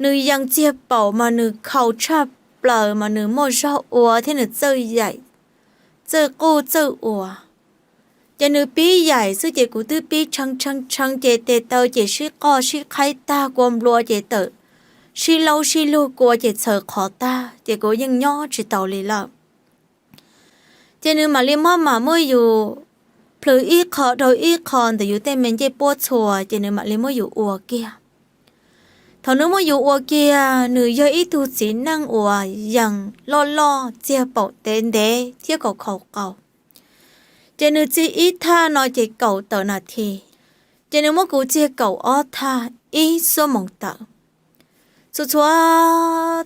Nws yees txiag paum mas nws khaus tshaj plaws mas nws muaj zog ua thiab nws txawj yaim, txawj quj txawj ua. Ces nws pib yaim xwb ces kuv twb pib tshee tshee tshee ces tes taw ces sib qoj sib qhaib tag, kua nplua ces tawm sib laub sib lug, kua ces txhaws qhov tag ces kuv yeej nyob tsis taus li lawm. Ces nws mam li maj mam muab yus plhws ib qho dhau ib qho ntawm yus tej me ncej puab txhua ces nws mam li muab yus ua kiag. Thaum nws muab yus ua kiag, nws yog ib tug txiv neej uas yees loj loj, txiag paum ntev ntev thiab kaum khaus qau. Ces nws txij ib thaj no ces kaum tawm nas this, ces nws muab kuv txiag kaum ob thaj ib xuab moos tawm. Txhua txhua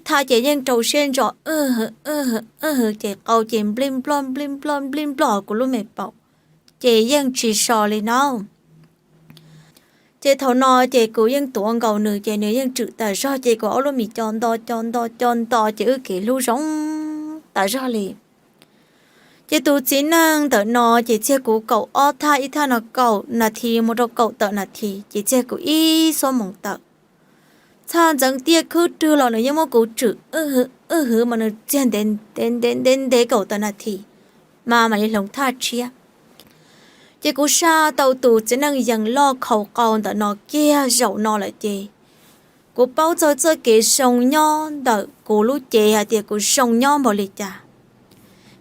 thaj ces yeej rau siab ntso, wb hwv wb hwv wb hwv ces qau ces nplij nploj nplij nploj nplij nploj kuv lub me paum, ces yeej tsis so li no. Ces thaum no ces kuv yeej tuav nkaus nws ces nws yeej tswm tas zog ces kuv ob lub mis co nto co nto co nto ces wb kev hlub zoo tas zog li. Ces tus txiv neej ntawm no ces txiag kuv kaum ob thaj, ib thaj no kaum nas this mus rau kaum tawm nas this ces txiag kuv ib xuab moos tawm. Txhaj ntxeev tiaj khwb rwg los nws yeej muab kuv tswm wb hwv wb hwv mas nws txiag ntev ntev ntev ntev ntev kaum tawm nas this mas mam li hloov thaj tshiab. Ces kuv saj tau tus txiv neej yees loj khaus qau ntawm no kiag zaum no lawm ces kuv paub txog txoj kev zoo nyob ntawm kuv lub cev hais tias kuv zoo nyob npaum li cas.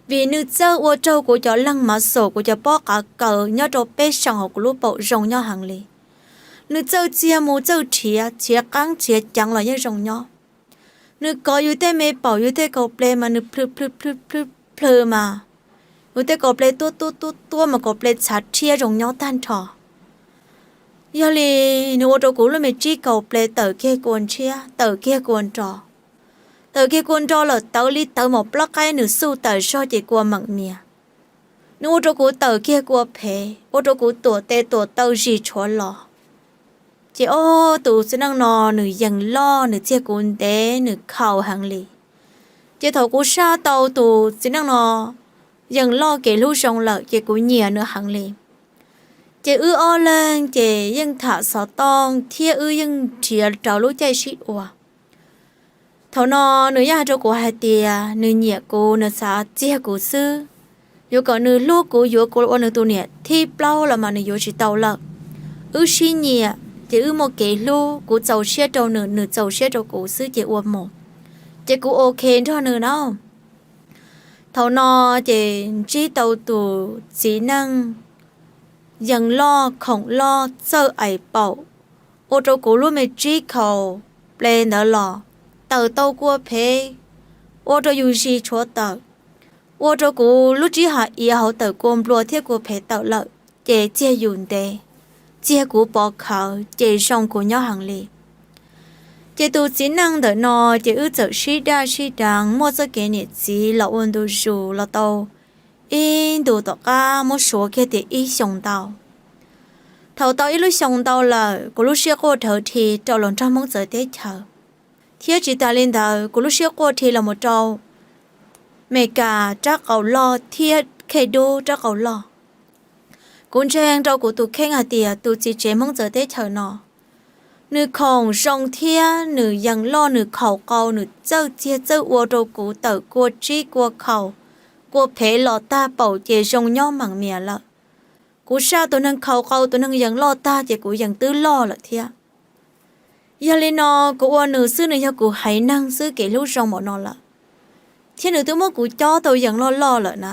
Vim nws txawj ua raug kuv cov leeg mav xum, kuv cov pob qav kaws nyob rau peb xeem hauv kuv lub paum zoo nyob heev li. Nws txawj txiag mus txawj rhiav, txhiav qeeb txhiav ceev los yeej zoo nyob. Nws kov yus tej me paum yus tej kaus ple mas nws plhws plhws plhws plhws plhws mas yus tej kaus ple tuab tuab tuab tuab mas kaus ple txhav rhiab zoo nyob tag nrho. Yog li nws ua rau kuv lub me tsib kaus ple tawm kiag kua ntshiab, tawm kiag kua nro. Tawm kiag kua nro lawm tawv li tawv mom plaub qaib, nws xuj tawm zog ces kua meem mias. Nws ua rau kuv tawm kiag kua phev, ua rau kuv tuam tes tuam taw zis tshuav los. Ces ob tus txiv neej no nws yees loj, nws txiag kuv ntev, nws khaus heev li. Ces thaum kuv saj tau tus txiv neej no yees loj kev hlub zoo lawm ces kuv nyiam nws heev li. Ces wb ob leeg ces yeej tham xov tooj thiab wb yeej nrhiav raws lub caij sib ua. Thaum no nws yeej hais rau kuv hais tias nws nyiam kuv, nws xav txiag kuv xwb. Yuav kom nws hlub kuv, yuav kuv ua nws tus niam thib plaub los mas nws yuav tsis tau lawm. Wb sib nyiam ces wb muaj kev hlub, kuv txaus siab rau nws, nws txaus siab rau kuv xwb ces ua mus. Ces kuv ok nrog nws na. Thaum no ces ntsib tau tus txiv neej yees loj khoom loj txawj aim paum, ua rau kuv lub me tsib kaus ple ntawd los tawm tau kua phev, ua rau yus zis tshuav tawm, ua rau kuv lub tsib hav iav hauv tawm kua nplua thiab kua phev tawm lawm, ces txiag yus ntev, txiag kuv pov khawv ces zoo kuv nyob heev li. Ces tus txiv neej ntawm no ces wb txawm sib daj sib deev, muaj txoj kev niam txiv los ua ntu zus los tau ib ntus tom qab muab suav kiag tias ib xyoos ntau. Thaum tau ib lub xyoos ntau lawm, kuv lub siab quaj dhawv dhi rau los nrog Hmoob txawv teb chaws, thiab tsis tas li ntawd kuv lub siab quaj dhi los mus rau Meskas rab qau loj thiab Khej Dub rab qau loj. Kuv ntseeg rau kuv tus kheej hais tias tus txiv tsev Hmoob txawv teb chaws no, nws khoom zoo thiab nws yees loj, nws khaus qau, nws txawj txiag txawj ua rau kuv tawm kua tsib kua khaus, kua phev los tag paum ces zoo nyob meem mias lawm. Kuv saj tus neeg khaus qau, tus neeg yees loj tag ces kuv yees twb loj lawm thiab. Yog li no, kuv ua nws xwb, nws yog kuv haiv neeg xwb, kev hlub zoo npaum no lawm, thiab nws twb muab kuv cob tau yees loj loj lawm na.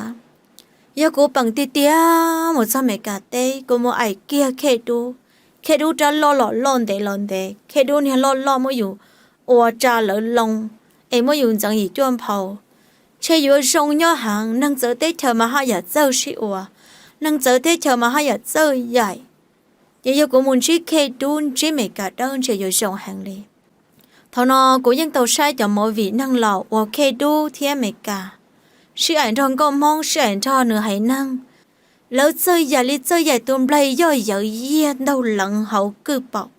Yog kuv peem tiag tiag mus txog Meskas teb, kuv mus aim kiag Khej Dub, Khej Dub rab loj los loj, ntev los ntev, Khej Dub niag loj loj muab yus ua tsa lawv loo, es muab yus ntxeev yim cuaj nphau, ntshe yuav zoo nyob heev. Neeg txawv teb chaws mas haj yam txawj sib ua, neeg txawv teb chaws mas haj yam txawj yaim. Ces yog kuv mus ntsib Khej Dub, ntsib Meskas dawb ntshe yuav zoo heev li. Thaum no kuv yeej tau saib cov movie neeg laus uas Khej Dub thiab Meskas sib aim nrog nkauj Hmoob, sib aim nrog nws haiv neeg. Lawv txawj yaim li txawj yaim tus nplaig yoj yawv yiag ntaug leev hauv kwj paum,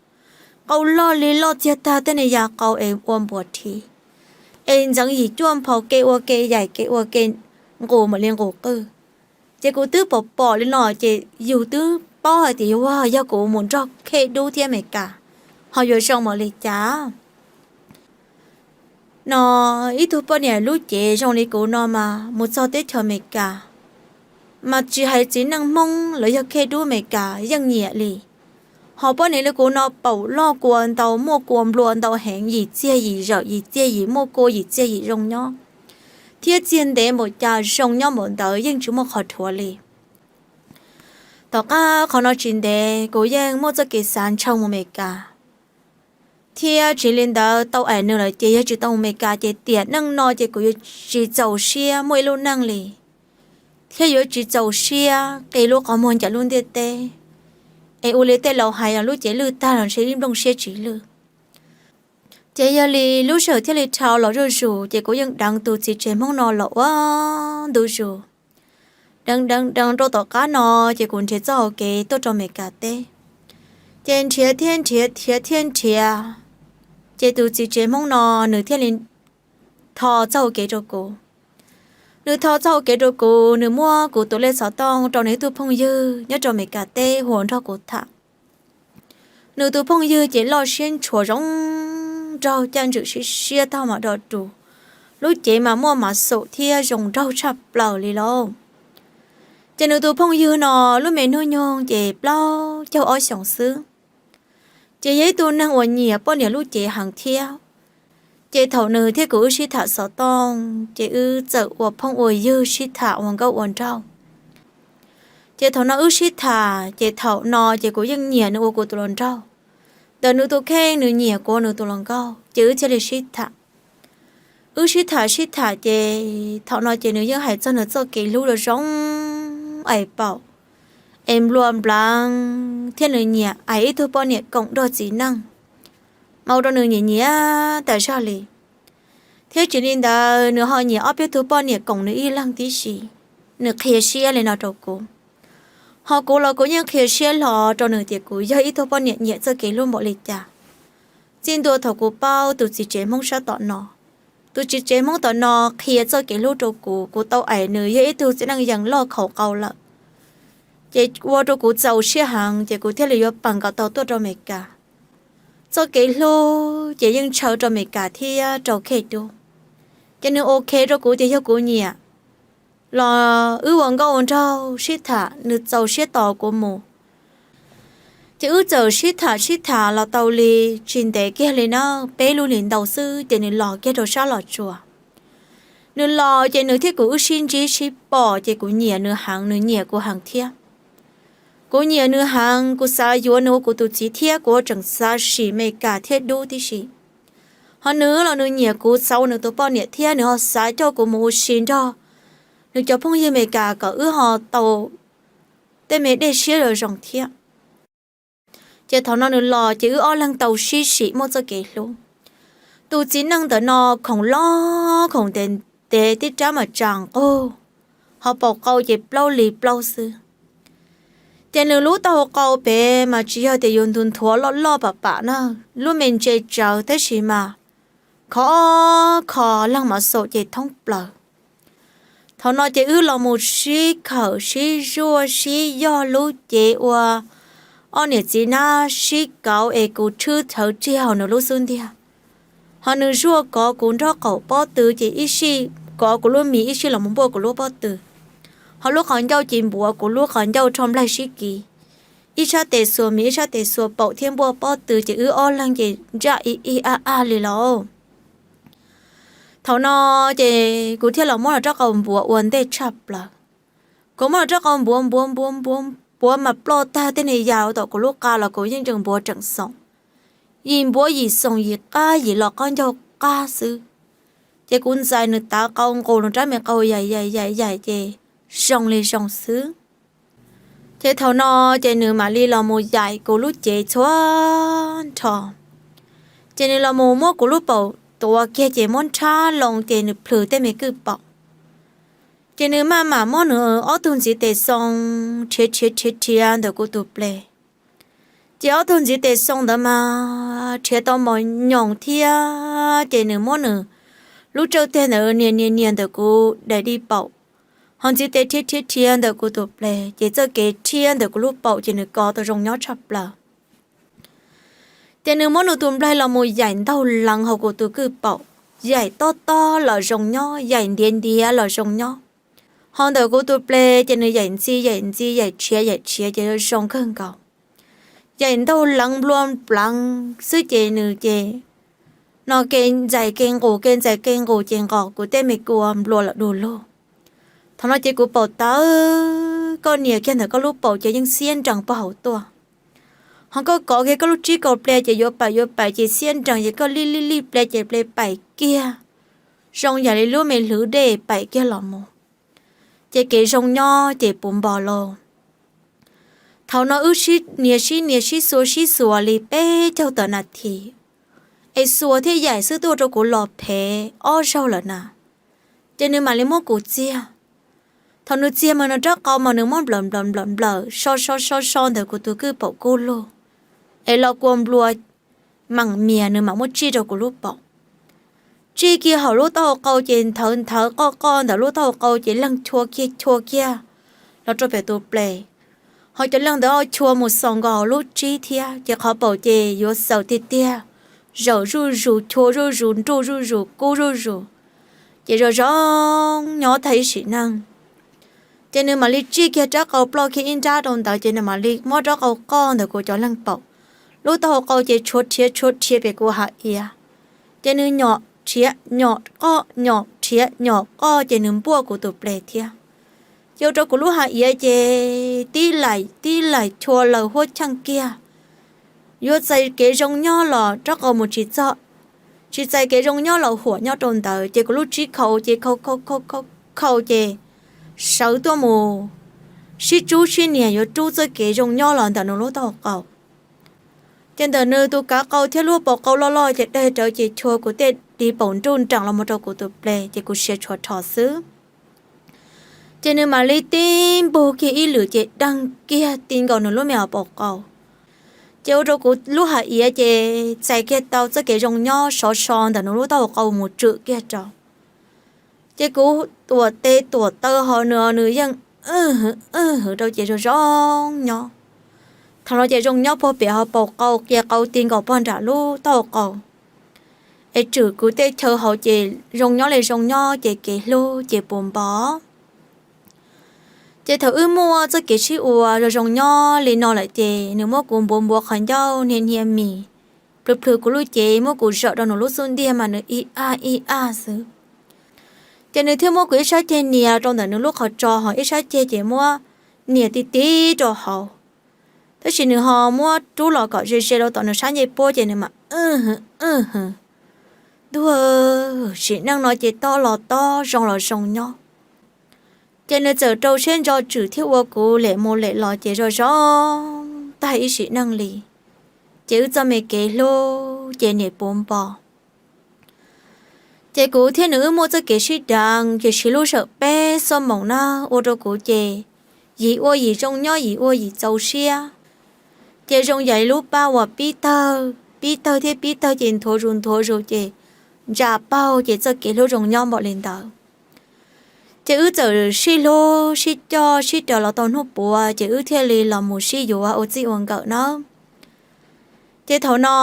qau loj li loj txiag tag tej niag yaj qau es ua npuas dhi, es ntxeev yim cuaj nphau, ke ua ke yaim, ke ua ke nqus mam li nqus qwj. Ces kuv twb pom pom li no ces yus twb paub hais tias yog kuv mus nrog Khej Dub thiab Meskas ho yuav zoo npaum li cas. no ib tug poj niam lub cev zoo li kuv no mas mus txog teb chaws Amelikas, mas tsis hais txiv neej Hmoob los yog khej dub Amelikas yeej nyiam li. Ho poj niam li kuv no paum loj kua ntau, muaj kua nplua ntau heev, yim txiag yim zawm, yim txiag yim muaj kua, yim txiag yim zoo nyob, thiab txiag ntev npaum cas zoo nyob npaum ntawd yeej tsis muaj qhov rhuav li. Tom qab qhov no tsis ntev kuv yeej muaj txoj kev xav ntshaw mus Amelikas, thiab tsis li ntawd tau aim nws lawm ces yog tsis tau mus Amelikas ces tiam neej no ces kuv yuav tsis txaus siab muaj ib lub neej li, thiab yuav tsis txaus siab qi lub qhov muag ncaim lub ntiaj teb. Es ua li tej laus hais, lub cev lwj tag los ntshe ib nplooj siab tsis lwj. Ces yog li lub sij hawm thiaj li dhau los zuj zus ces kuv yeej deev tus txiv tsev Hmoob no los ua ntu zus, deev deev deev rau tom qab no ces kuv nrhiav txoj hau kev tuaj rau Amelikas teb. Ces nrhiav thiab nrhiav, nrhiav thiab nrhiav, ces tus txiv tsev Hmoob no nws thiaj li tho txoj hau kev rau kuv. Nws tho txoj hau kev rau kuv, nws muab kuv tus lej xov tooj rau nws ib tug phooj ywg nyob rau Amelikas teb hu ua nrog kuv tham. Nws tus phooj ywg ces loj siab ntshua zoo nraug, caj ntswm siab siab tag mam do rus, lub cev mas muaj mav xum thiab zoo nraug tshaj plaws li lauj. Ces nws tus phooj ywg no lub me hnub nyoog ces plaub caug ob xyoos xwb. Ces yog ib tug neeg uas nyiam poj niam lub cev heev thiab. Ces thaum nws thiab kuv wb sib tham xov tooj ces wb txawm ua phooj ua ywg sib tham ua nkauj ua nraug. Ces thaum no wb sib tham ces thaum no ces kuv yeej nyiam nws ua kuv tus hluas nraug, ntawm nws tus kheej nws nyiam kuv ua nws tus hluas nkauj ces wb thiaj li sib tham. Wb sib tham sib tham ces thaum no ces nws yeej hais txog nws txoj kev hlub zoo zoo, es paum, es nplua nplev thiab nws nyiam es ib tug poj niam koom nrog txiv neej, mas ua rau nws nyiam nyiam tas zog li. Thiab tsis li ntawd nws ho nyiam ob peb tug poj niam koom nws ib leeg tib si. Nws qhia siab li no rau kuv, ho kuv los kuv yeej qhia siab hlo rau nws tias kuv yog ib tug poj niam nyiam txoj kev hlub npaum li cas. Txij ntua thaum kuv paub tus txiv tsev Hmoob sab tom no, tus txiv tsev Hmoob tom no qhia txoj kev hlub rau kuv, kuv tau es nws yog ib tug txiv neej yees loj khaus qau lawm, ces ua rau kuv txaus siab heev ces kuv thiaj li yuav pab nkaus tau tuaj rau Amelikas. Txoj kev hlub ces yeej ntshaw rau Amelikas thiab rau khej dub. Ces nws ok rau kuv tias yog kuv nyiam los wb ua nkauj ua nraug sib tham, nws txaus siab tos kuv mus. Ces wb txawm sib tham sib tham los tau li tsis ntev kiag li na, peb lub hlis ntau xwb ces nws los kiag rau sab Los Tsuas. Nws los ces nws thiab kuv wb sib ntsib sib pom ces kuv nyiam nws heev, nws nyiam kuv heev thiab. Kuv nyiam nws heev, kuv xav yuav nws ua kuv tus txiv thiab kuv tseem xav sim Amelikas thiab dub tib si. Ho nws los nws nyiam kuv xav ua nws tus poj niam thiab nws ho xav coj kuv mus ua si nrog nws cov phooj ywg Amelikas kom wb ho tau tej me dej siab zoo zoo thiab. Ces thaum no nws los ces wb ob leeg tau sib sim muaj txoj kev hlub. Tus txiv neej ntawm no khoom loj khoom ntev ntev, tib rab mas tsa nqug, ho paum qau ces plaub li plaub xwb. Ces nws lub taub hau qau pem mas tsis yog tias yuav ntu nthuav loj loj pam pam na, lub me ntse tsawv tab sis mas khov kho leeg mas xaum ces thoob plaws. Thaum no ces wb los mus sib khawm sib zuaj sib yog lub cev ua ob niam txiv nab sib kauv es kuv tshwb thawv tsiag hauv nws lub xub ntiag. Ho nws zuaj kov kuv nraub qaum pob tw ces ib sij kov kuv lub mis ib sij los mus npuaj kuv lub pob tw. Ho lub qhov ncauj ces npuav kuv lub qhov ncauj rho nplaig sib kis, ib sab tes xuas mis ib sab tes xuas paum thiab npuaj pob tw ces wb ob leeg ces ntsaj ib ib aj aj li lauj. Thaum no ces kuv thiaj los muab nws rab qau npuav ua ntej tshaj plaws. Kuv muab nws rab qau npuav npuav npuav npuav npuav mas ploj tag tej niag yam uas tom kuv lub qa los kuv yeej tseem npuav tseem xoom. Yim npuav yim xoom yim qab yim los qab ncauj qab xwb. Ces kuv ntxais nws tav qau nqus nws rab me qau yaim yaim yaim yaim ces zoo li zoo xwb. Ces thaum no ces nws mam li los mus yaim kuv lub cev txhua nrho. Ces nws los mus muab kuv lub paum tuav kiag ces muab nrhab loo ces nws plhws tej me kwj paum. Ces nws maj mam muab nws ob tug ntxiv tes xoo rhiav rhiav rhiav rhiav ntawm kuv tus ples. Ces ob tug ntxiv tes xoo ntawd mas rhiav tau mos nyoos thiab ces nws muab nws lub tsawj teg ntawd nias nias nias ntawm kuv daim di paum, ho ntxiv tes rhiav rhiav rhiav ntawm kuv tus ples ces txoj kev rhiab ntawm kuv lub paum ces nws kov tau zoo nyob tshaj plaws. Ces nws muab nws tus nplaig los mus yaim ntaug leev hauv kuv tus kwj paum. yaim tob tob los zoo nyob, yaim ntiav ntiav los zoo nyob. Ho ntawm kuv tus ples ces nws yaim ntxi yaim ntxi, yaim tshiav yaim tshiav ces zoo kawg nkaus. Yaim ntaug leev nplua pleev xwb ces nws ces no ke ntxais ke nqus ke ntxais ke nqus ces nqos kuv tej me kua nplua lawm du lug. Thaum no ces kuv paum tawv, koj nias kiag ntawm koj lub paum ces yeej xiab nrees pog hauv tuaj. Ho koj kov kiag koj lub tsib kaus ples ces yuav paim yuav paim ces xiab nrees ces koj lij lij lij ples ces ples paim kiag, zoo yam li lub me hlwv dej paim kiag los mus. Ces kev zoo nyob ces puv npo lauj. Thaum no wb sib nias sib nias sib xuas sib xuas li peb caug tawm nas this, es xuas thiab yaim xwb tuaj rau kuv los phev ob zaug lawm na. Ces nws mam li muab kuv txiag. Thaum nws txiag mas nws rab qau mas nws muab nplawm nplawm nplawm nplawm so so so so ntawm kuv tus kwj paum kub lug, es los kua nplua meem mias nws mam muab tsij rau kuv lub paum. Tsij kiag hauv lub taub hau qau ces nthawv nthawv qoj qoj ntawm lub taub hau qau ces leeg chua kiag chua kiag los rau pem tus ples. Ho cov leeg ntawd ho chua mus xaus nkaus hauv lub tsib thiab ces qhov paum ces yuav xaws tiag tiag, zawm zuj zus, chua zuj zus, nruj zuj zus, kub zuj zus, ces zoo zoo nyob tag ib sim neej. Ces nws mam li tsij kiag rab qau ploj kiag ib nrab rau ntawd ces nws mam li muab rab qau qoj ntawm kuv cov leeg paum. Lub taub hau qau ces tshuav rhiav tshuav rhiav pem kuv hav iav. Ces nws nyom rhiav nyom qoj nyom rhiav nyom qoj ces nws npuaj kuv tus ples thiab. Ces ua rau kuv lub hav iav ces tib laim tib laim chua laws huab cheej kiag. Yuav txais kev zoo nyob los rab qau mus tsis txog, tsis txais kev zoo nyob los huam nyob rau ntawd ces kuv lub tsib khau ces khau khau khau khau ces sawv tuaj mus sib tsub sib nias yuav rub txoj kev zoo nyob los ntawm nws lub taub hau qau. Ces ntawm nws tus kav qau thiab lub paum qau loj loj ces daig rawv ces chua kuv tej ris paum nruj nreem los mus rau kuv tus ples ces kuv siav tshuav rho xwb. Ces nws mam li tib npug kiag ib lwm ces deeg kiag ti nkaus nws lub me paum qau. Ces ua rau kuv lub hav iav ces txais kiag tau txoj kev zoo nyob sov so ntawm nws lub taub hau qau mus tswm kiag rau. Ces kuv tuam tes tuam taw ho nws nws yeej wj hwv wj hwv rau ces zoo zoo nyob. Thaum no ces zoo nyob puag pem ho paum qau qia qau ti nkaus pog nram lub taub hau qau, es tswm kuv tej chaw hauv ces zoo nyob li zoo nyob ces kev hlub ces puv npo. Ces thaum wb muaj txoj kev sib ua zoo zoo nyob li no lawm ces nws muab kuv npuav npuav qhov ncauj hnia hnia mis, plhws plhws kuv lub cev muab kuv zawm rau nws lub xub ntiag mas nws ib aj ib aj xwb. Ces nws thiaj muab kuv ib sab ceg nias rau ntawm nws lub qhov tso ho ib sab ceg ces muab nias ti ti rau hauv. Tab sis nws ho muab rub los kom ze ze rau tom nws sab ncej puab ces nws mam wj hwv wj hwv. Ntuj, sim neej no ces tob los tob zoo los zoo nyob. Ces nws txawm rau siab ntso tswm thiab ua kuv lem mus lem los ces zoo zoo tag ib sim neej li. Ces wb txoj me kev hlub ces nim puv npo. Ces kuv thiab nws wb muaj txoj kev sib deev ces siv lub sij hawm peb xuab moos na, ua rau kuv ces yim ua yim zoo nyob yim ua yim txaus siab. Ces zoo yam li lub pab uas pib tawg pib tawg thiab pib tawg ces nthuav zus nthuav zus ces ntsa paug ces txoj kev hlub zoo nyob npaum li ntawd. Ces wb txawm sib hlub sib coj sib raws los tau hnub puav ces wb thiaj li los mus sib yuav ua txij ua nkawm na. Ces thaum no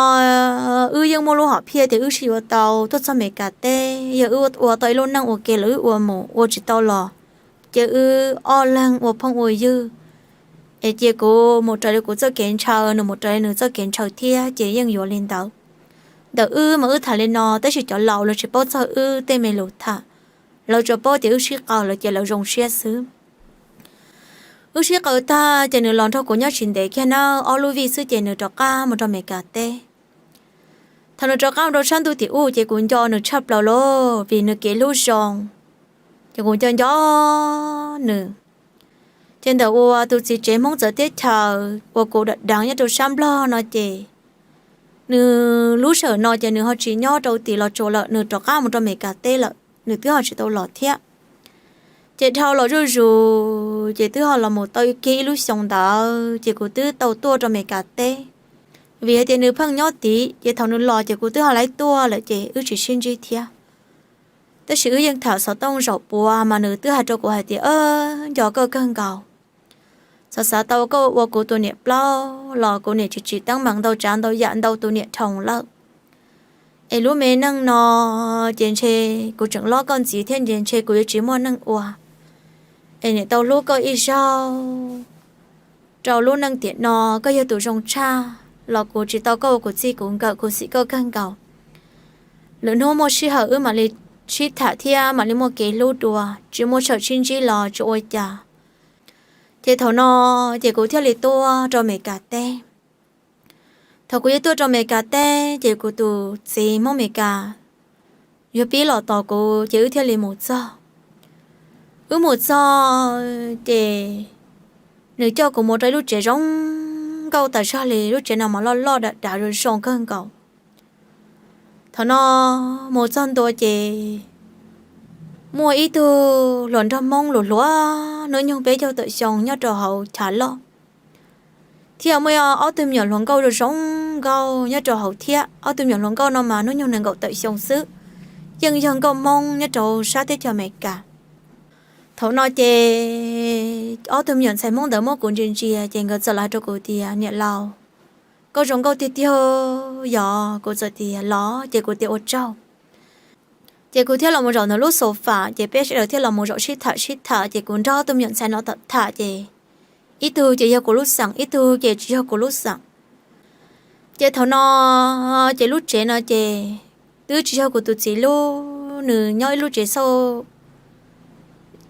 wb yeej muaj lub hom phiaj tias wb sib yuav tau tuaj txog Meskas teb, yog wb ua tau ib lub neej ua ke los wb ua mus ua tsis tau los ces wb ob leeg ua phooj ua ywg. Es cia kuv mus raws li kuv txoj kev ntshaw, nws mus raws li nws txoj kev ntshaw thiab ces yeej yuav li ntawd. Ntawm wb mas wb tham li no tab sis cov laus lawv tsis paub txog wb tej me lus tham. Lawv tsuas paub tias wb sib qaws lawm ces lawv zoo siab xwb. Wb sib qaws tag ces nws los nrog kuv nyob tsis ntev kiag na, ob lub vij xwb ces nws rov qab mus rau Meskas teb. Thaum nws rov qab mus rau sab ntuj tim ub ces kuv nco nws tshaj plaws lauj vim nws kev hlub zoo. Ces kuv nco nco nws. Ces ntawm uas tus txiv tsev Hmoob txawv teb chaws uas kuv deev nyob rau sab Nplog no ces nws lub sij hawm no ces nws ho tsis nyob rau tim Los Tsuas lawm, nws rov qab mus rau Meskas teb lawm, nws twb ho tsis tau los thiab. Ces dhau los zuj zus ces twb ho los mus tau kiag ib lub xyoo ntawd ces kuv twb tau tuaj rau Meskas teb. Vim hais tias nws pheej nyob tid ces thaum nws los ces kuv twb ho laib tuaj lawm ces wb tsis sib ntsib thiab. Tab sis wb yeej tham xov tooj zaum puav mas nws twb hais rau kuv hais tias, nco koj kawg nkaus. Xav xav tau koj ua kuv tus niam plaub los kuv niam tsis tsim teeb meem ntau tsav ntau yam ntau tus niam dhau lawm. Es lub me neej no ces ntshe kuv tseem hlob koj ntxiv thiab ces ntshe kuv yuav tsis muaj neej ua. Es niam tau hlub koj ib zaug rau lub neej tiam no, koj yog tus zoo tshaj los kuv tsis tau koj ua kuv txij kuv nkawm, kuv xim koj kawg nkaus. Lwm hnub muaj sij hawm wb mam li sib tham thiab mam li muaj kev hlub dua, tsis muaj sij hawm sib ntsib los tsis ua cas. Ces thaum no ces kuv thiaj li tuaj rau Amelikas teb. Thaum kuv yuav tuaj rau Amelikas teb ces kuv tus txiv Hmoob Amelikas yuav pib los tos kuv ces wb thiaj li mus txog. Wb mus txog ces nws coj kuv mus rau ib lub tsev zoo nkauj tas zog li, lub tsev no mas loj loj dav dav zoo zoo kawg nkaus. Thaum no mus txog ntua ces muaj ib tug hluas nraug Hmoob hluas hluas hnub nyoog peb caug tawm xyoo nyob rau hauv chav loj, thiab muaj ob tug me nyuam hluas nkauj zoo zoo nkauj nyob rau hauv thiab. Ob tug me nyuam hluas nkauj no mas hnub nyoog nees nkaum tawm xyoo xwb, yeej yog nkauj Hmoob nyob rau sab teb chaws Amelikas. Thaum no ces ob tug me nyuam ntxhais Hmoob ntawd muab kuv ntsia ntsia ces nkawd txawm los hais rau kuv tias, Niam laus, koj zoo nkauj tiag tiag. Yog kuv txawm tias, Los. Ces kuv tias, Ua tsaug. Ces kuv thiaj los mus zaum ntawm lub xaus fam ces peb sawv daws thiaj los mus zaum sib tham sib tham ces kuv nrog ob tug me nyuam ntxhais no tham tham ces ib tug ces yog kuv lub xeem, ib tug ces tsis yog kuv lub xeem. Ces thaum no ces lub tsev no ces twb tsis yog kuv tus txiv lub, nws nyob ib lub tsev xauj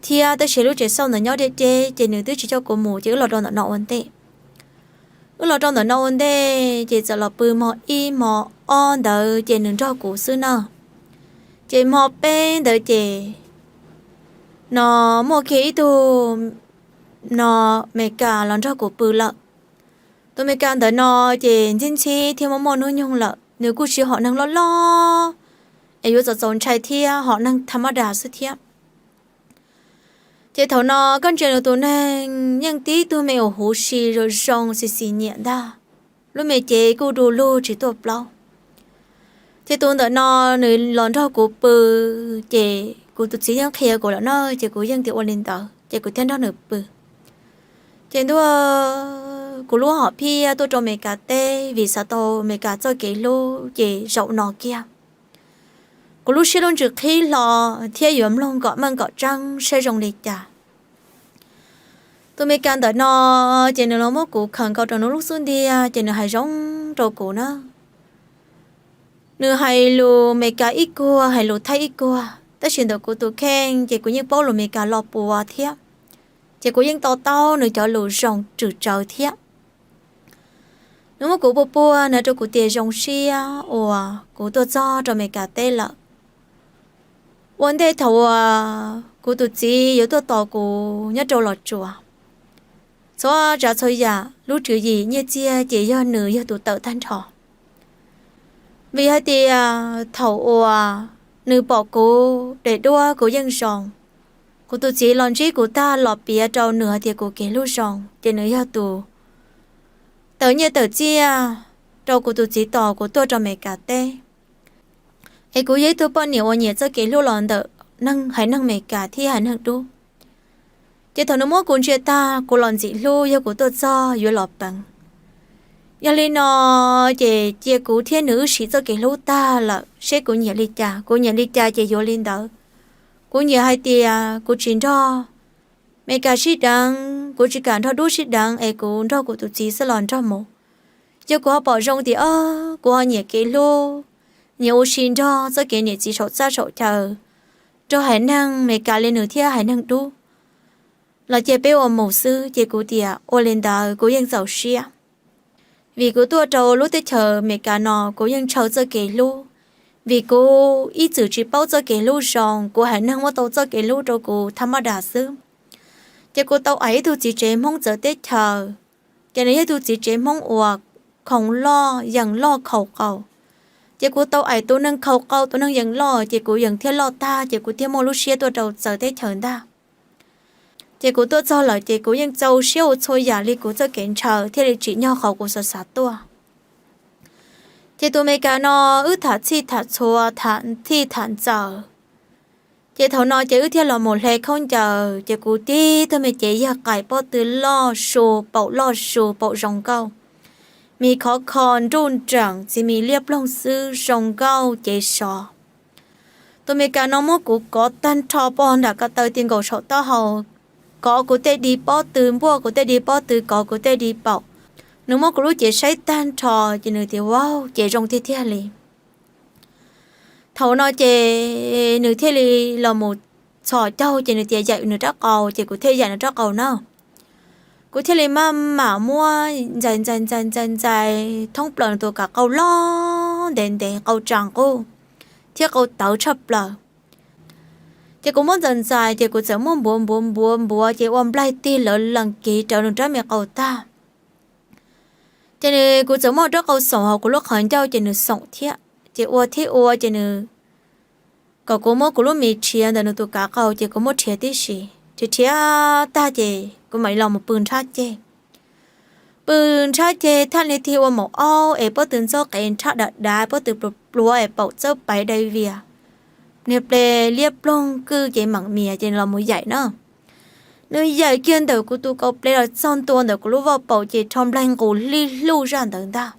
thiab, tab sis lub tsev xauj ntawd nyob deb deb ces nws twb tsis coj kuv mus ces wb los rau ntawm no ua ntej. Wb los rau ntawm no ua ntej ces txawm los pw hmo ib hmo ob ntawd ces nws nrog kuv xwb na. Ces hmo peb ntawd ces no muaj kiag ib tug no Amelikas los nrog kuv pw lawm. Tus Amelikas ntawd no ces ntxhib ntxhib thiab muaj muaj hnub nyoog lawm, nws kuj tsis hom neeg loj loj es yuav txaus txaus ntshai thiab, hom neeg tha mab das xwb thiab. Ces thaum no koj ntsia nws tus neeg yeej tib tug me uas huv si zoo zoo xis xis nyiam ntag, lub me cev kuj du lug tsis tuaj plaub. Ces tus ntawm no nws los nrog kuv pw, ces kuv tus txiv yeej qhia kuv lawm na ces kuv yeej tias ua li ntawd ces kuv thiaj nrog nws pw. Ces ntuj, kuv lub hom phiaj tuaj rau Amelikas teb vim xav tau Amelikas txoj kev hlub ces zaum no kiag kuv lub siab lub ntsws qhib hlo thiab yuav mloog kom meej kom tseeb saib zoo li cas. Tus Amelikas ntawm no ces nws los muab kuv khaws nkaus rau nws lub xub ntiag ces nws hais zoo rau kuv na. Nws hais lus Amelikas ib kuag, hais lus Thaib ib kuag, tab sis ntawm kuv tus kheej ces kuv yeej paub lus Amelikas los puas thiab, ces kuv yeej to taub nws cov lus zoo tswm tsawv thiab. Nws muab kuv puag puag nws rau kuv tias zoo siab uas kuv tuaj txog rau Amelikas teb lawm. Ua ntej thaum uas kuv tus txiv yuav tuaj tos kuv nyob rau Los Tsuas, txhua tsav txhua yam lub tswv yim nyiaj txiag ces yog nws yog tus tawm tag nrho. Vim hais tias thaum uas nws pom kuv daim duab kuv yeej zoo, kuv tus txiv los ntsib kuv tag los piav rau nws hais tias kuv kev hlub zoo ces nws yog tus tawm nyiaj tawm txiaj rau kuv tus txiv tos kuv tuaj rau Amelikas teb. Es kuv yog ib tug poj niam uas nyiam txoj kev hlub los ntawm neeg haiv neeg Amelikas thiab haiv neeg dub. Ces thaum nws muab kuv ntsia tag kuv los ntxim hlub, yog kuv tuaj txog yuav los peev. Yog li no ces cia kuv thiab nws wb sim txoj kev hlub tag lawm seb kuv nyiam li cas, kuv nyiam li cas ces yuav li ntawd. Kuv nyiam hais tias kuv tsis nrog Amelikas sib deev, kuv tsis kam nrog dub sib deev es kuv nrog kuv tus txiv xwb los nrog mus. Yog kuv ho pom zoo tias kuv ho nyiam kev hlub, nyiam ua si nrog txoj kev niam txiv saum txaj saum chaw rau haiv neeg Amelikas li nws thiab haiv neeg dub los cia peb ua mus xwb ces kuv tias ua li ntawd kuv yeej txaus siab. Vim kuv tuaj rau lub teb chaws Amelikas no kuv yeej ntshaw txoj kev hlub, vim kuv ib txwm tsis paub txoj kev hlub zoo, kuv haiv neeg muab tau txoj kev hlub rau kuv tha maj das xwb. Ces kuv tau aim ib tug txiv tsev Hmoob txawv teb chaws, ces nws yog ib tug txiv tsev Hmoob uas khoom loj yeem loj khaus qaus. Ces kuv tau aim tus neeg khaus qaus tus neeg yeem loj ces kuv yeem thiaj loj tag ces kuv thiaj muaj lub siab tuaj rau txawv teb chaws ntag. Ces kuv tuaj txog lawm ces kuv yeej txaus siab ua txhua yam li kuv txoj kev ntshaw thiaj li tsim nyog qhov kuv xav xav tuaj. Ces tus Amelikas no wb tham txhij tham txhua, tham txhij tham ntxaws. Ces thaum no ces wb thiaj los mus hle khaub ncaws, ces kuv tib tug me cev yog qais pob tw loj su, paum loj su, paum zoo nkauj. mis khov kho nruj nreem, txiv mis liab ploog xwb, zoo nkauj cev sov. Tus Meskas no muab kuv kov tag nrho pov nram ko taw ti nkaus saum taub hau, kov kuv tej di pob tw, npuaj kuv tej di pob tw, kov kuv tej di paum. Nws muab kuv lub cev saib tag nrho, ces nws tias, Wow, ces zoo tiag tiag li. Thaum no ces nws thiaj li los mus txhos caug, ces nws tias yaim nws rab qau, ces kuv thiaj yaim nws rab qau na. Kuv thiaj li maj mam muab ntxais ntxais ntxais ntxais ntxais thoob plaws nws tus kav qau loj ntev ntev, qau tsa nqug thiab qau tawv tshaj plaws. Ces kuv muab ntxais ntxais, ces kuv txawm muab npuav npuav npuav npuav, ces ua nplaig tig lawv lees kiv rawv nws rab me qau tag. Ces nws, kuv txawm muab rab qau xoom hauv kuv lub qhov ncauj, ces nws xoom thiab. Ces ua thiab ua, ces nws kom kuv muab kuv lub mis rhiav ntawm nws tus kav qau, ces kuv muab rhiav tib si. Rhiav rhiav tag, ces kuv mam li los mus pw nrhab ceg. Pw nrhab ceg, thaj niag tig ua maum aub es pob tw ntxob qev nrhab dav dav, pob tw pluav pluav es paum txawb paiv dai vias, niag ple liab ploog kwj ces meem mias, ces nws los mus yaim na. Nws yaim kiag ntawm kuv tus kaus ple los txog ntua ntawm kuv lub vaj paum, ces rho nplaig nqus hlij hluj zaj ntawd ntag.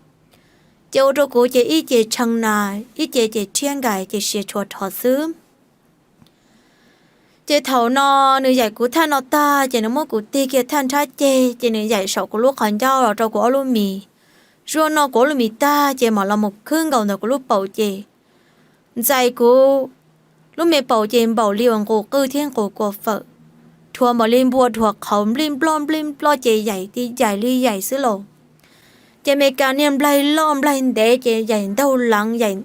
Ces ua rau kuv ces ib ce tshee na, ib ce ces rhiab nkais, ces siav tshuav rho xwb. Ces thaum no nws yaim kuv thaj no tag, ces nws muab kuv tig kiag thaj nrhab ceg, ces nws yaim saum kuv lub qhov ncauj los rau kuv ob lub mis. Zuaj noj kuv ob lub mis tag, ces mam los mus khwb nkaus ntawm kuv lub paum, ces ntxais kuv lub me paum ces npaum li uas nqus qwj thiab nqus kua fawm, dhuav npaum li npua dhuav qhauv nplij nploj nplij nploj, ces yaim ti yaim li yaim xwb lauj. Ces Meskas niag nplaig loj nplaig ntev, ces yaim ntaug leev, yaim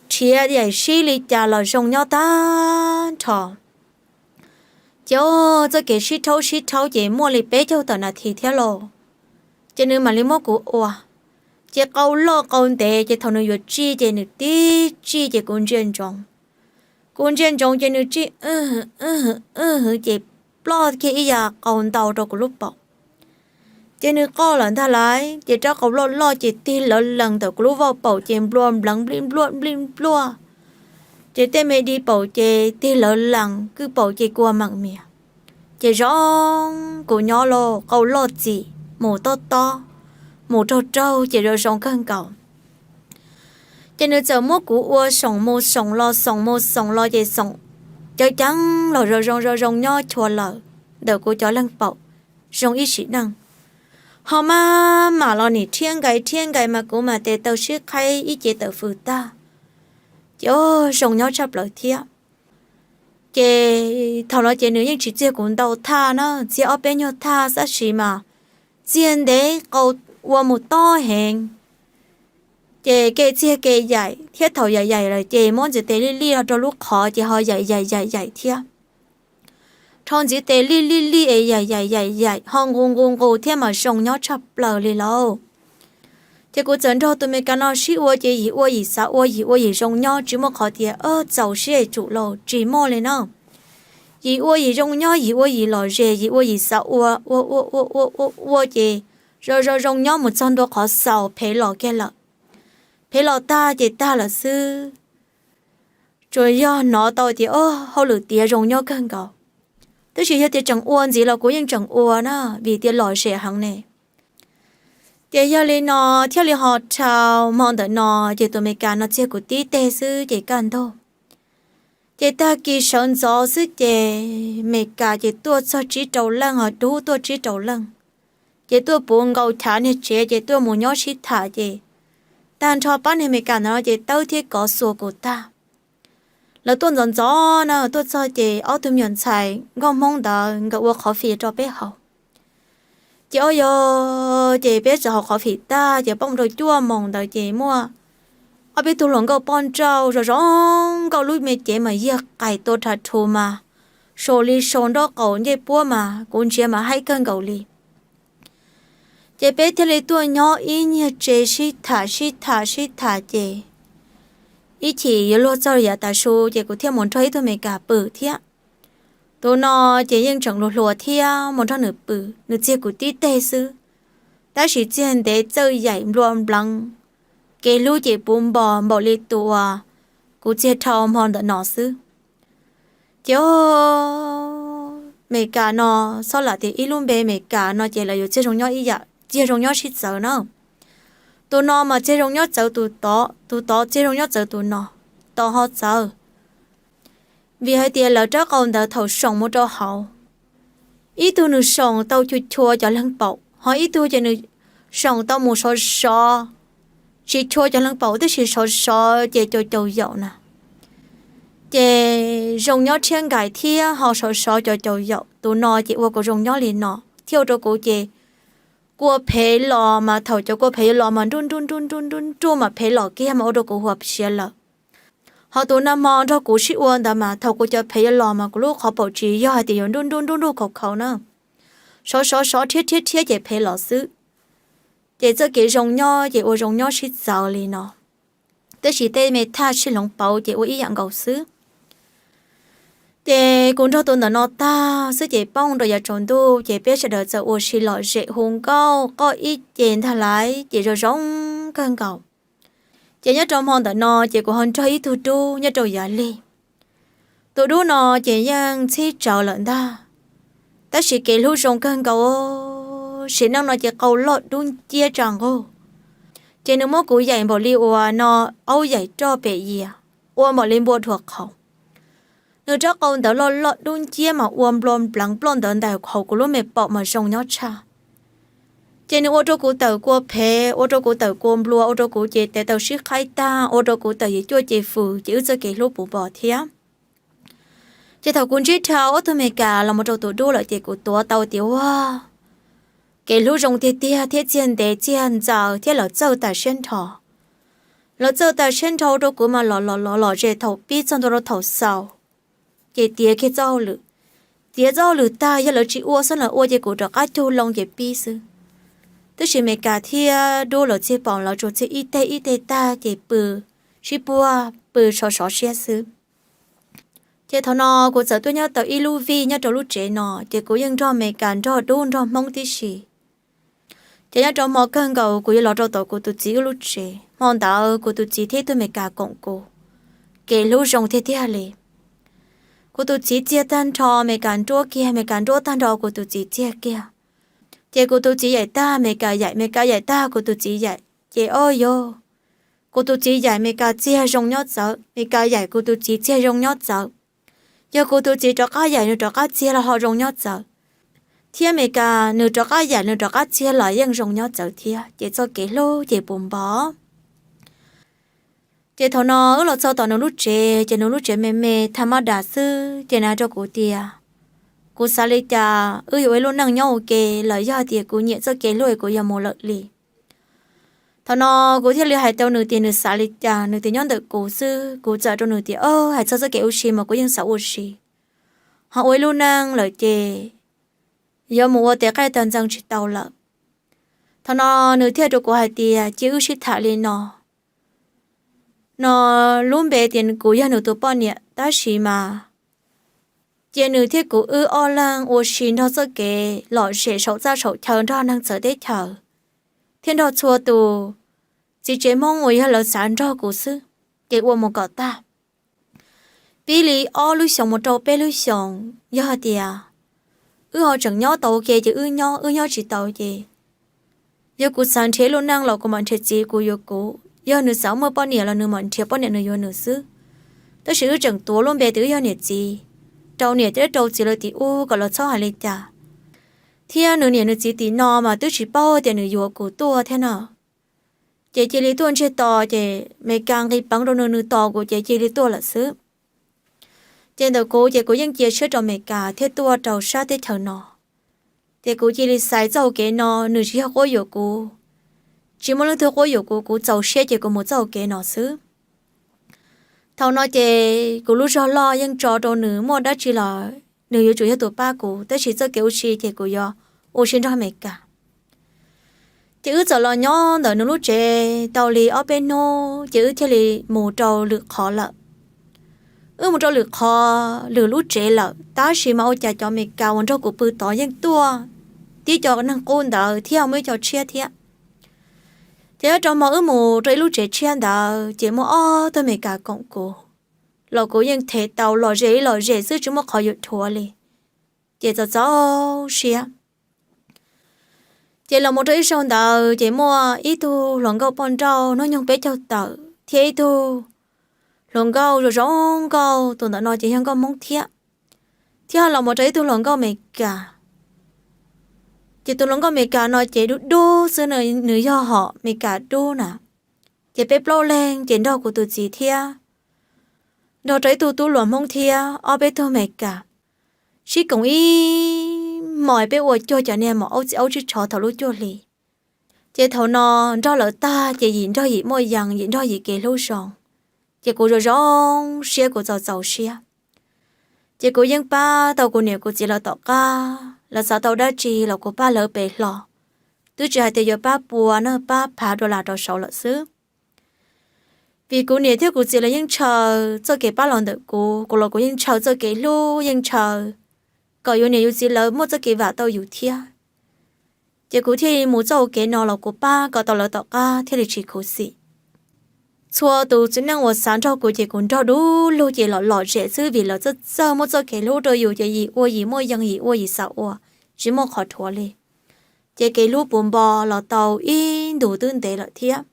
rhiav yaim sib li cas los zoo nyob tag nrho. Ces txoj kev sib rhaub sib rhaub ces muaj li peb caug tawm nas this thiab lauj. Ces nws mam li muab kuv ua. Ces qau loj qau ntev, ces thaum nws yuav tsij ces nws tib tsij ces kuv ntsia ntsoov. Kuv ntsia ntsoov ces nws tsij wj hwv wj hwv wj hwv, ces ploj kiag ib yav qau ntau rau kuv lub paum. Ces nws qoj lawm ntag lauj, ces rab qau loj loj ces tig lawv lees ntawm kuv lub vaj paum ces nplua npleev nplij npluaj nplij npluaj. Ces tej me di paum ces tig lawv lees, kwj paum ces kua meem mias. Ces zoo kuv nyob lauj, qau loj txim, mus tob tob, mus raug raug ces zoo zoo kawg nkaus. Ces nws txawm muab kuv ua xoom mus xoom los xoom mus xoom los ces xoom ceev ceev los zoo zoo zoo zoo nyob chua lawm ntawm kuv cov leeg paum zoo ib sim neej. Ho maj mam los nim rhiab nkais rhiab nkais mas kuv mas tes taw sib qhaib ib ce tawm fws tag. Ces zoo nyob tshaj plaws thiab. Ces thaum no ces nws yeej tsis txiag kuv ntau thaj na, txiag ob peb nyuag thaj xab sis mas txiag ntev qau ua mus tob heev. Ces kev txiag kev yaim thiab thaum yaim yaim lawm ces muab ntxiv tes lij lij los rau lub qhov ces ho yaim yaim yaim yaim thiab. Rho ntxiv tes lij lij lij es yaim yaim yaim yaim ho nqus nqus nqus thiab mas zoo nyob tshaj plaws li lauj. Ces kuv txawm nrog tus Meskas no sib ua ces yim ua yim xav ua, yim ua yim zoo nyob, tsis muaj qhov tias txaus siab tsum lauj, tsis muaj li na. Yim ua yim zoo nyob, yim ua yim lom zem, yim ua yim xav ua, ua ua ua ua ua ua ces zoo zoo zoo nyob mus txog ntua qhov xaus phem los kiag lawm. Phem los tag ces tag lawm xwb. Tsuas yog hnov tau tias o, hauj lwm tiav zoo nyob kawg nkaus. Tab sis yog tias tseem ua ntxiv los kuv yeej tseem ua na, vim tias lom zem heev ne. Ces yog li no thiaj li ho dhau hmo ntawm no, ces tus Meskas no txiag kuv tib teg xwb ces kaj ntug. Ces tag kis sawv ntxov xwb ces Meskas ces tuaj txog tsib rau leej, ho dub tuaj tsib rau leej. Ces tuaj puv nkaus chav niag tsev ces tuaj mus nyob sib tham ces tag nrho pab niag Meskas ntawd no ces tawb thiab kov xuas kuv tag. Lawv tuaj ntxov ntxov na, tuaj txog ces ob tug me nyuam ntxhais nkauj Hmoob ntawd nkawd ua qhov fim rau peb haus. Ces o yog, ces peb txawm haus qhov fim tag ces poob rau cuaj moos ntawd ces muaj ob peb tug hluas nkauj poj nrauj zoo zoo nkauj, lub me cev mas yag qais tua rha rhu mas sau li sau nraub qaum ncej puab mas kuv ntsia mas haib kawg nkaus li. Ces peb thiaj li tuaj nyob ib nyuag tsev sib tham sib tham sib tham ces ib chim yuav luag txog yav tav su ces kuv thiaj mus nrog ib tug Meskas pw thiab. Tus no ces yeej tseem hluas hluas thiab, mus nrog nws pw, nws txiag kuv tib teg xwb, tab sis txiag ntev txawj yaim nplua npleev, kev hlub ces puv npo npaum li tus uas kuv txiag dhau hmo ntawm no xwb. Ces o, Meskas no, txhob lam tias ib lub npe Meskas no ces lawv yuav txiag zoo nyob ib yam, txiag zoo nyob sib txawv na. Tus no mas txiag zoo nyob txawv tus tod, tus tod txiag zoo nyob txawv tus no, tod ho txawv. Vim hais tias lawv rab qau ntawd thaum soom mus rau hauv, ib tug nws soom tau chua chua cov leeg paum, ho ib tug ces nws soom tau mus sov sov, tsis chua cov leeg paum tab sis sov sov ces caum caum yaum na. Ces zoo nyob tshiab nkais thiab ho sov sov caum caum yaum, tus no ces ua kuv zoo nyob li no thiab ua rau kuv ces kua phev los mas thaum cov kua phev yuav los mas nruj nruj nruj nruj nruj nruj mas phev los kiag mas ua rau kuv huam siav lawm. Ho tus nag hmo nrog kuv sib ua ntawd mas thaum kuv cov phev yuav los mas kuv lub qhov paum tsis yog hais tias yuav nruj nruj nruj nruj khaus khaus na, sov sov sov rhiab rhiab rhiab ces phev los xwb. Ces txoj kev zoo nyob ces ua zoo nyob sib txawv li no, tab sis tej me thaj sib hloov pauv ces ua ib yam nkaus xwb. Ces kuv nrog tus ntawm no tag xwb ces poob rau yav tsaus ntuj ces peb sawv daws txawm ua si lom zem hu nkauj qoj ib ce ntag lauj ces zoo zoo kawg nkaus. Ces nyob rau hmo ntawm no ces kuv ho nrog ib tug dub nyob rau yav lig. Tus dub no ces yeej txhib tsawv lawm ntag, tab sis kev hlub zoo kawg nkaus. Sim neej no ces qau loj dub nciab tsa nqug, ces nws muab kuv yaim npaum li uas no aub yaim roj pem yias, ua npaum li npua dhuav qhauv. Nws rab qau ntawd loj loj dub nciab mas ua nplua npleev ploj ntawd ntais hauv kuv lub me paum mas zoo nyob tshaj. Ces nws ua rau kuv tawm kua phev, ua rau kuv tawm kua nplua, ua rau kuv ces tes taw sib qhaib tag, ua rau kuv tawm yim cuaj ce fws ces wb txoj kev hlub puv npo thiab. Ces thaum kuv ntsib dhau ob tug Amelikas los mus rau tus dub lawm ces kuv tuav tau tias ua kev hlub zoo tiag tiag thiab txiag ntev txiag ntxaws thiab lawv txawj tas siab nrho. Lawv txawj tas siab nrho rau kuv mas los los los los zem thaum pib txog ntua rau thaum xaus, ces tiav kiag txoj hauj lwm. Tiav txoj hauj lwm tag yog lawv tsis ua xwb, lawv ua ces kuv rov qab cug loo ces pib xwb. Tab sis Amelikas thiab dub lawv txiag paum lawv tsuas txiag ib teg ib teg tag ces pw sib puag pw sov sov siab xwb. Ces thaum no kuv txawm tuaj nyob tau ib lub vij nyob rau lub tsev no ces kuv yeej nrog Amelikas nrog dub nrog Hmoob tib si. Ces nyob rau hmo kawg nkaus kuv yuav los rau tom kuv tus txiv wb lub tsev, hmo ntawd kuv tus txiv thiab ib tug Amelikas koom kuv, kev hlub zoo tiag tiag li. Kuv tus txiv txiag tag nrho Amelikas nruab kiag, Amelikas nruab tag nrho kuv tus txiv txiag kiag. Ces kuv tus txiv yaim tag Amelikas yaim, Amelikas yaim tag kuv tus txiv yaim, ces o yog kuv tus txiv yaim Amelikas txiag zoo nyob txawv, Amelikas yaim kuv tus txiv txiag zoo nyob txawv. Yog kuv tus txiv rov qab yaim nws rov qab txiag los ho zoo nyob txawv, thiab Amelikas nws rov qab yaim nws rov qab txiag los yeej zoo nyob txawv thiab, ces txoj kev hlub ces puv npo. Ces thaum no wb los txog tom nws lub tsev ces nws lub tsev me me tha mab das xwb ces nws hais rau kuv tias kuv xav li cas, wb yuav ua ib lub neej nyob ua ke los yog tias kuv nyiam txoj kev hlub es kuv yuav mus lawm li. Thaum no kuv thiaj li hais rau nws tias nws xav li cas, nws tias nyob ntawm kuv xwb. Kuv txawm rau nws tias o, hais txog txoj kev ua si mas kuv yeej xav ua si, ho ua ib lub neej lawm ces yuav mus ua tes qaij tag ntxees tsis tau lawm. Thaum no nws thiaj rau kuv hais tias cia wb sib tham li no, no lub npe tias kuv yog nws tus poj niam tab sis mas cia nws thiab kuv wb ob leeg ua si nrog txoj kev lom zem saum txaj saum chaw nrog neeg txawv teb chaws thiab nrog txhua tus txiv tsev Hmoob uas yog lawv xav nrog kuv xwb, ces ua mus kom tag. Pib li ob lub xyoos mus rau peb lub xyoos, yog hais tias wb ho tseem nyob tau ua ke ces wb nyob, wb nyob tsis tau ces yog kuv xav nrhiav ib lub neej los kuv mam nrhiav txiv kuv yuav kuv, yog nws xav muaj poj niam los nws mam nrhiav poj niam nws yuav nws xwb. Tab sis wb tseem tuav lub npe tias wb yog niam txiv, rau niam thiab rau txiv lawv tim ub kom lawv txhob hais li cas. Thiab nws niam nws txiv tim no mas twb tsis paub tias nws yuav kuv tuaj thiab no. Ces cia li tuaj ntsiag to, ces Amelikas nqis peev rau nws, nws tos kuv ces cia li tuaj lawm xwb. Ces ntawm kuv ces kuv yeej cia siab rau Amelikas thiab tuaj rau sab teb chaws no. Ces kuv cia li xaiv txoj hau kev no, nws tsis yog quab yuam kuv, tsis muaj leej twg quab yuam kuv, kuv txaus siab ces kuv mus txoj hau kev no xwb. Thaum no ces kuv lub zog loj yeej tso rau nws, muaj dab tsi los nws yuav tsum yog tus pab kuv, tab sis txoj kev ua si ces kuv yuav ua si nrog Amelikas. Ces wb txawm los nyob ntawm nws lub tsev tau li ob peb hnub ces wb thiaj li mus rau lwm qhov lawm. Wb mus rau lwm qhov lwm lub tsev lawm, tab sis mas ua cas cov Amelikas uas nrog kuv pw tod yeej tuaj tib co neeg qub ntawd thiab muaj ib co tshiab thiab. Ces nyob rau hmo wb mus rau ib lub tsev tshiab ntawd ces muaj ob tug Amelikas koom kuv, los kuv yeej them tau lom zem ib lom zem xwb tsis muaj qhov yuav dhuav li. Ces txaus txaus siab. Ces los mus rau ib zaug ntawd ces muaj ib tug hluas nkauj poj nrauj hnub nyoog peb caug tawm thiab ib tug hluas nkauj zoo zoo nkauj, tus ntawm no ces yog nkauj Hmoob thiab, thiab ho los mus rau ib tug hluas nkauj Amelikas. Ces tus hluas nkauj Amelikas no ces dub dub xwb, nws yog hom Amelikas dub na. Ces peb plaub leeg ces nrog kuv tus txiv thiab nrog rau ib tug tub hluas Hmoob thiab ob peb tug Amelikas sib koom ib hmos, peb ua cuag cov niag maum aub txiv aub tsib tsho thaum lub cuaj hli. Ces thaum no nrog lawv tag ces yim nrog yim muaj yees, yim nrog yim kev hlub zoo. Ces kuv zoo zoo siab, kuv txaus txaus siab. Ces kuv yeej pab tau kuv niam kuv txiv lawv tom qab, lawv xav tau dab tsi los kuv pab lawv pem hlo, twb tsis hais tias yuav pab pua na, pab phav rau las rau saud lawm xwb. Vim kuv niam thiab kuv txiv lawv yeej ntshaw txoj kev pab los ntawm kuv, kuv los kuv yeej ntshaw txoj kev hlub, yeej ntshaw kom yus niam yus txiv lawv muaj txoj kev vam tau yus thiab. Ces kuv thiaj li mus txoj hauv kev no los kuv pab kom tau lawv tom qab thiaj li tsis khuv xim. Txhua tus txiv neej uas xav nrog kuv ces kuv nrog du lug, ces los lom zem xwb, vim lawv txawj txawj muaj txoj kev hlub rau yus, ces yim ua yim muaj yees, yim ua yim xav ua, tsis muaj qhov dhuav li. Ces kev hlub puv npo los tau ib ntus twb ntev lawm thiab.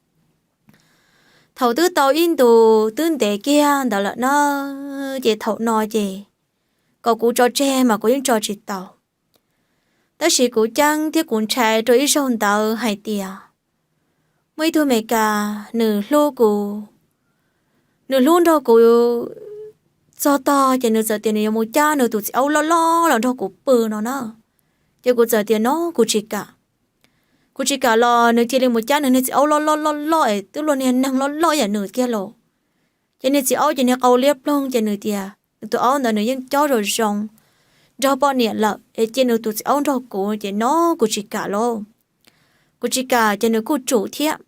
Thaum twb tau ib ntus twb ntev kiag ntawd lawm na, ces thaum no ces kom kuv tso tseg mas kuv yeej tso tsis tau. Tab sis kuv ceeb thiab kuv ntshai rau ib zaug ntawd hais tias muaj ib tug Amelikas nws hlub kuv, nws hlub nrog kuv txog tog ces nws txawm tias nws yuav mus cab nws tus txiv aub loj loj los nrog kuv pw no na. Ces kuv txawm tias no kuv tsis kam. Kuv tsis kam los nws cia li mus cab nws niag txiv aub loj loj loj loj es twb luaj niag neeg loj loj yam nws kiag los. Ces niag txiv aub ces niag qau liab ploog, ces nws tias nws tus aub ntawd nws yeej cob zoo zoo nrog poj niam lawm es cia nws tus txiv aub nrog kuv, ces no kuv tsis kam lauj. Kuv tsis kam ces nws kuj tsum thiab.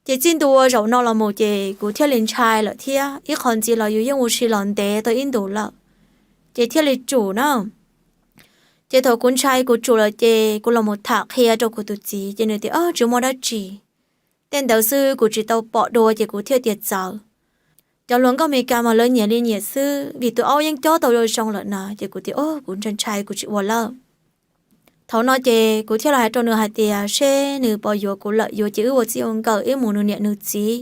Ces txij ntua zaum no los mus ces kuv thiaj li ntshai lawm thiab, ib qho ntxiv los yus yeej ua si los ntev tau ib ntus lawm, ces thiaj li tsum na. Ces thaum kuv ntshai kuv tsum lawm ces kuv los mus tham qhia rau kuv tus txiv, ces nws tias tsis muaj dab tsi. Tej ntawd xwb, kuv tsis tau pom dua ces kuv thiaj tias txawv. Cov hluas nkauj Amelikas mas lawv nyiam li nyiam xwb, vim tus aub yeej cob tau zoo zoo lawm na, ces kuv tias o kuv ntshai ntshai kuv tsis ua lawm. Thaum no ces kuv thiaj los hais rau nws hais tias seb nws puas yuav kuv lawm, yuav ces wb ua txij ua nkawm, wb mus nws niam nws txiv,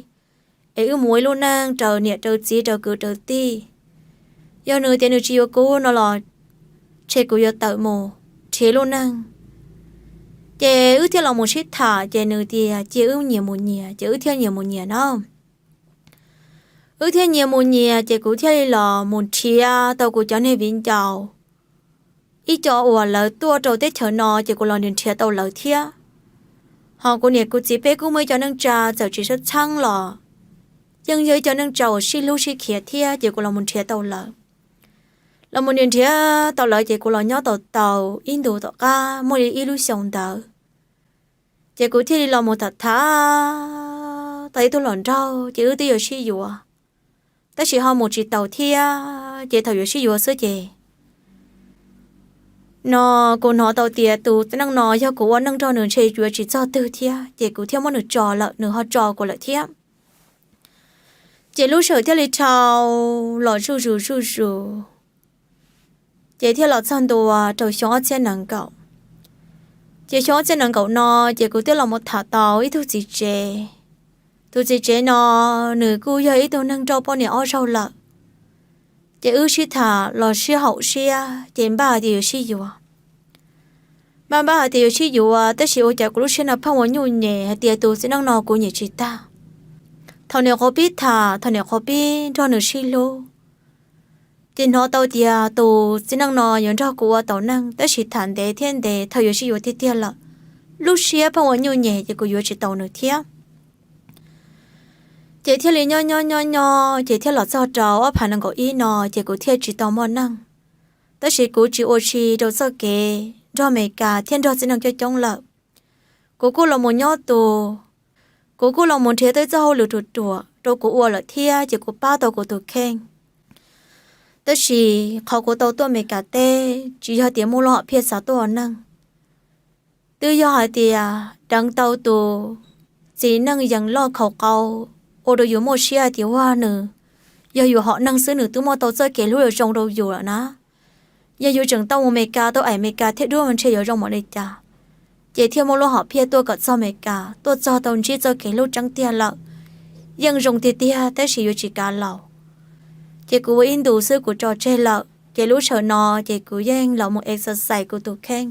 es wb mus ua ib lub neej raws niam raws txiv raws kwv raws tij. Yog nws tias nws tsis yuav kuv no los tshe kuv yuav tawm mus nrhiav lub neej. Ces wb thiaj los mus sib tham, ces nws tias cia wb nyias mus nyias, ces wb thiaj nyias mus nyias na. Wb thiaj nyias mus nyias, ces kuv thiaj li los mus nrhiav tau kuv cov niag viv ncaus, ib co uas lawv tuaj rau teb chaws no, ces kuv los nrhiav tau lawv thiab. Ho kuv niam kuv txiv peb kuj muaj ib co neej tsa txawm tsis sab txheeb los yeej yog ib co neej tsa uas sib hlub sib khiav thiab, ces kuv los mus nrhiav tau lawv. Los mus nrhiav tau lawv ces kuv los nyob tau tau ib ntus tom qab muaj li ib lub xyoo ntawd, ces kuv thiaj li los mus tham tham tau ib tug hluas nraug, ces wb twb yuav sib yuav, tab sis ho mus tsis taus thiab, ces thaum yuav sib yuav xwb ces no kuv hnov tau tias tus txiv neej no yog kuv ua neej nrog nws ntshe yuav tsis txog twg thiab, ces kuv thiaj muab nws tso lawm, nws ho tso kuv lawm thiab. Ces lub sij hawm thiaj li dhau los zuj zus zuj zus, ces thiaj los txog ntua rau xyoo ob txhiab nees nkaum. Ces xyoo ob txhiab nees nkaum no, ces kuv thiaj los mus tham tau ib tug txiv tsev. Tus txiv tsev no, nws kuj yog ib tug neeg nrauj poj niam ob zaug lawm. Ces wb sib tham los sib haum siab, ces npaj hais tias yuav sib yuav. Npaj npaj hais tias yuav sib yuav, tab sis ua cas kuv lub siab no pheej ua nyuaj nyem hais tias tus txiv neej no kuv nyiam tsis tag. Thaum niam qhuav pib tham, thaum niam qhuav pib nrog nws sib hlub, ces hnov tau tias tus txiv neej no yuav nrog kuv ua tau neej, tab sis tham ntev thiab ntev, thaum yuav sib yuav tiag tiag lawm, lub siab pheej ua nyuaj nyem, ces kuv yuav tsis tau nws thiab. Ces thiaj li nyob nyob nyob nyob, ces thiaj los txog rau ob phav nees nkaum ib no, ces kuv thiaj tsis tau muaj neej. Tab sis kuv tsis ua si rau txoj kev nrog Amelikas thiab nrog txiv neej coob coob lawm. Kuv kuj los mus nyob tus, kuv kuj los mus nrhiav tau txoj hauj lwm ruam ruam rau kuv ua lawm thiab, ces kuv pab tau kuv tus kheej. Tab sis qhov kuv tau tuaj Amelikas teb tsis yog tias muaj lub hom phiaj xav tuaj ua neej, twb yog hais tias deev tau tus txiv neej yees loj khaus qau, ua rau yus muaj siab hais tias ua nws, yog yus hom neeg xwb nws twb muaj tau txoj kev hlub zoo zoo rau yus lawm na. Yog yus tseem tau mus Amelikas, tau aim Amelikas thiab duab mas ntshe yuav zoo mam li cas. ces thiaj muaj lub hom phiaj tuaj kom txog Amelikas, tuaj txog tau ntsib txoj kev hlub tseeb tiag lawm. Yeej zoo tiag tiag tab sis yuav tsis kav laus. Ces kuv ua ib ntus xwb kuv tso tseg lawm, ces lub sij hawm no ces kuv yeej los mus exercise kuv tus kheej,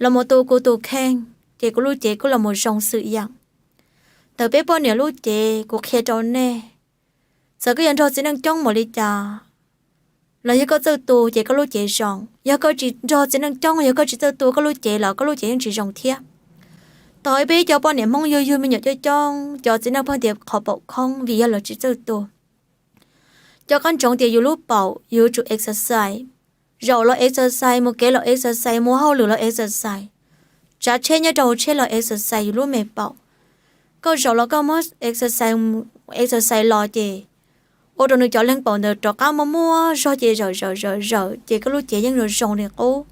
los mus tu kuv tus kheej, ces kuv lub cev kuj los mus zoo xwm yeem. Ntawm peb poj niam lub cev kuv qhia rau nej, txawm koj yuav nrog txiv neej coob npaum li cas los yog koj txawj tu ces koj lub cev zoo. Yog koj tsis nrog txiv neej coob, yog koj tsis txawj tu koj lub cev los koj lub cev yeej tsis zoo thiab. Tau ib peb cov poj niam Hmoob yug yug me nyuam coob coob, cov txiv neej pheej tias qhov paum khoob vim yog lawv tsis txawj tu. Cov qab ntsoov tias yus lub paum yus yuav tsum exercise, zaum los exercise, mus kev los exercise, mus hauj lwm los exercise, tsav tsheb nyob rau hauv tsheb los exercise yus lub me paum. Koj zaum los koj muab exercise, exercise los ces ua rau nws cov leeg paum ntawd rov qab muaj muaj zog ces zawm zawm zawm zawm ces koj lub cev yeej zoo zoo li qub.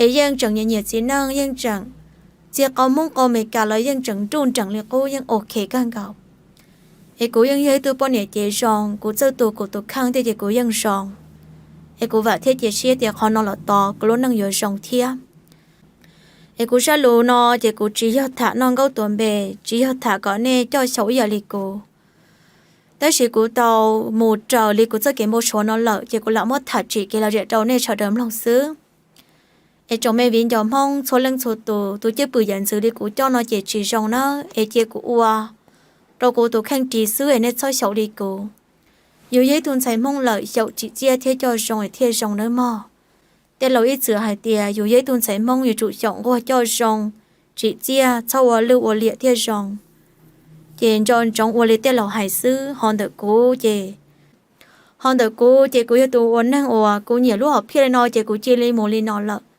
Es yeej tseem nyiam nyiam txiv neej, yeej tseem txiv qau Hmoob qau Amelikas los yeej tseem nruj nreem li qub, yeej ok kawg nkaus. Es kuv yeej yog ib tug poj niam cev zoo, kuv txawj tu kuv tus kheej thiab ces kuv yeej zoo. Es kuv vam thiab cia siab tias qhov no los tos kuv lub neej yuav zoo thiab. Es kuv zaj lus no ces kuv tsis yog tham noj nkauj tuav npe, tsis yog tham kom nej coj xyaum ib yam li kuv. Tab sis kuv tau mus raws li kuv txoj kev npau suav no lawm ces kuv lam muab tham tsim kev lom zem rau nej sawv daws mloog xwb. Es tsoom me viv ncaus Hmoob txhua leej txhua tus, tus cwj pwm yam ntxwv li kuv coj no ces tsis zoo na, es cia kuv ua rau kuv tus kheej ris xwb es nej txhob xyaum li kuv. Yus yog ib tug ntxhais Hmoob lawm xyaum tsim txiaj thiab coj zoo es thiaj zoo nawb mog. Tej laus ib txwm hais tias yus yog ib tug ntxhais Hmoob yuav tsum xyaum nquag coj zoo, tsim txiaj, txhob ua lwj ua liam thiaj zoo. Ces nco ntsoov ua li tej laus hais xwb. Ho ntawm kuv ces, ho ntawm kuv ces kuv yog tus ua neeg uas kuv nyiam lub hom phiaj li no ces kuv cia li mus li no lawm.